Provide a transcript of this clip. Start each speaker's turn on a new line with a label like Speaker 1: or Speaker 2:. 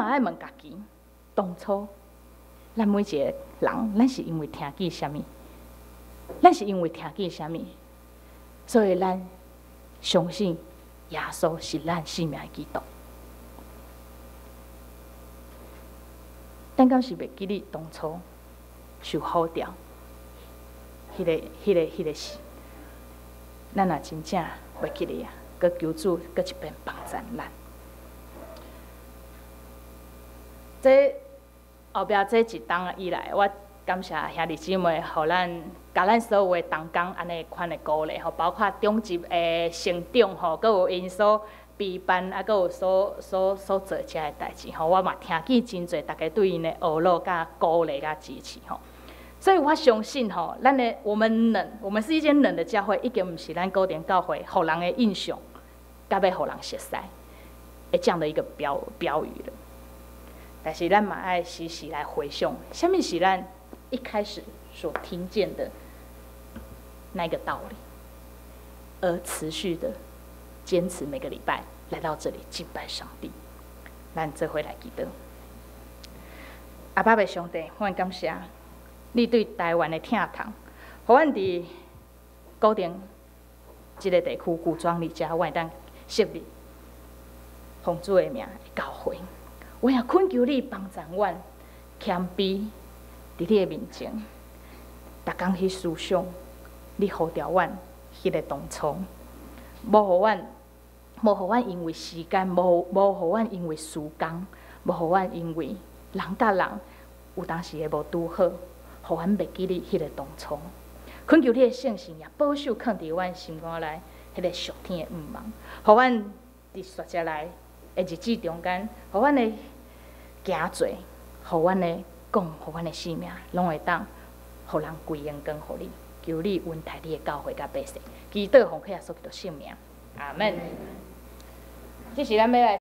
Speaker 1: 嘛愛問家己，當初咱每一个人，咱是因為聽見啥物？咱是因為聽見啥物？所以咱相信耶穌是咱生命的基督。咱敢是袂記得當初受呼召，彼個時，咱若真正袂記得啊，閣求主閣一遍幫贊咱。這後壁這一冬以來，我感謝兄弟姊妹，予咱共咱所有的同工按呢款的鼓勵吼，包括長執的成長吼，閣有𪜶所備辦啊，閣有所做遮的代誌吼，我嘛聽見真濟逐家對𪜶的呵咾佮鼓勵佮支持吼。所以我相信吼，咱的我們冷，我們是一間冷的教會，已經毋是咱古田教會予人的印象，佮欲予人熟似的這樣的一個標語了。但是咱嘛愛時時來回想，啥物是咱一開始所聽見的那個道理，而持續的堅持每個禮拜來到這裡敬拜上帝。咱做伙來祈禱。阿爸的上帝，我感謝你對台灣的疼痛，予阮佇古田這个地區舊莊里遮，阮會當設立奉主的名的教會。我也懇求你幫助阮謙卑佇你的面前，逐工去思想你呼召阮彼个當初，無予阮因為時間，無予阮因為時工，無予阮因為人佮人有當時會無拄好，予阮袂記得彼个當初。懇求你的聖神也保守囥佇阮心肝內彼个屬天的向望，予阮佇續落來的日子中間，予阮的行做，予阮的講，予阮的生命，攏會當予人歸榮光予你。求你恩待你的教會佮百姓，祈禱奉耶穌基督聖名，阿門。這時咱欲來。